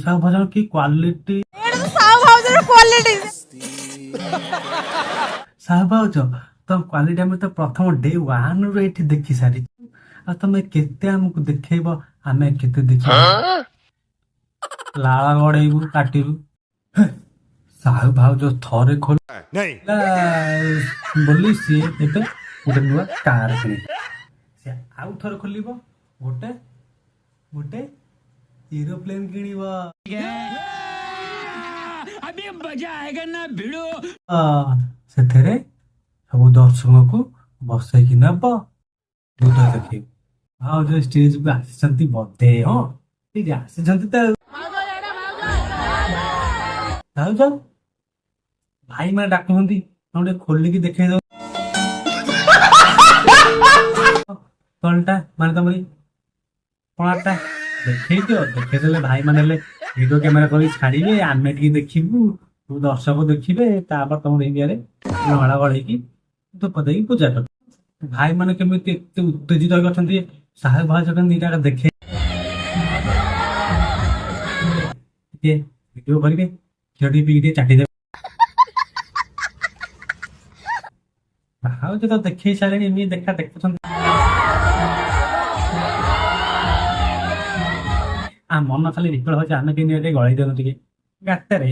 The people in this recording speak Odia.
ସାହୁ ଭାଉଜ କି କ୍ୱାଲିଟି! ଏଇଟା ତ ସାହୁ ଭାଉଜର କ୍ୱାଲିଟି। ସାହୁ ଭାଉଜ, ତମ କ୍ୱାଲିଟି ଆମେ ତ ପ୍ରଥମ ଡେ ୱାନ୍ ରୁ ଏଇଠି ଦେଖି ସାରିଛୁ। ଆଉ ତମେ କେତେ ଆମକୁ ଦେଖେଇବ? ଆମେ କେତେ ଦେଖିବୁ? ଲାଳ ଗଡେଇବୁ କାଟିବୁ। ସାହୁ ଭାଉଜ ଥରେ ଖୋଲା ବୋଲି ସିଏ ଏବେ ଗୋଟେ ନୂଆ କାର କିଣିବ। ସେ ଆଉ ଥରେ ଖୋଲିବ, ଗୋଟେ ଗୋଟେ ଏରୋପ୍ଲେନ କିଣିବ। अभी मजा आएगा ना, भिड़ू। ସେଥିରେ ସବୁ ଦର୍ଶକଙ୍କୁ ବସେଇକି ନେବ, ଦୁଧ ଦେଖେଇବ। ଭାଉଜ ଷ୍ଟେଜକୁ ଆସିଛନ୍ତି ବୋଧେ। ହଁ, ଠିକ ଆସିଛନ୍ତି ତ। ଭାଉଜ, ଭାଇ ମାନେ ଡାକୁଛନ୍ତି, ତମେ ଟିକେ ଖୋଲିକି ଦେଖେଇ ଦବ ତଳଟା, ମାନେ ତମରି ପଣାଟା ଦେଖେଇ ଦିଅ। ଦେଖେଇ ଦେଲେ ଭାଇ ମାନେ ହେଲେ ଭିଡିଓ କ୍ୟାମେରା କରିକି ଛାଡିବେ, ଆମେ ଟିକେ ଦେଖିବୁ, ସବୁ ଦର୍ଶକ ଦେଖିବେ। ତାପରେ ତମର ଇଣ୍ଡିଆରେ ଲହଳା ଗଳେଇକି ଧୂପ ଦେଇକି ପୂଜା କର। ଭାଇ ମାନେ କେମିତି ଏତେ ଉତ୍ତେଜିତ ହେଇକି ଅଛନ୍ତି। ସାହେବ ଭାଉଜ କେମିତି ଦିଟା ଦେଖେଇ ଟିକେ ଭିଡିଓ କରିବେ, କ୍ଷୀର ଟିକେ ପିଇକି ଟିକେ ଚାଟିଦେବେ। ଭାଉଜ ତ ଦେଖେଇ ସାରିଲେଣି, ଏମିତି ଦେଖା ଦେଖୁଛନ୍ତି। ଆ ମନ ଖାଲି ବିକଳ ହଉଛି, ଆମେ କେମିତି ଟିକେ ଗଳେଇ ଦିଅନ୍ତୁ ଟିକେ ଗାତରେ।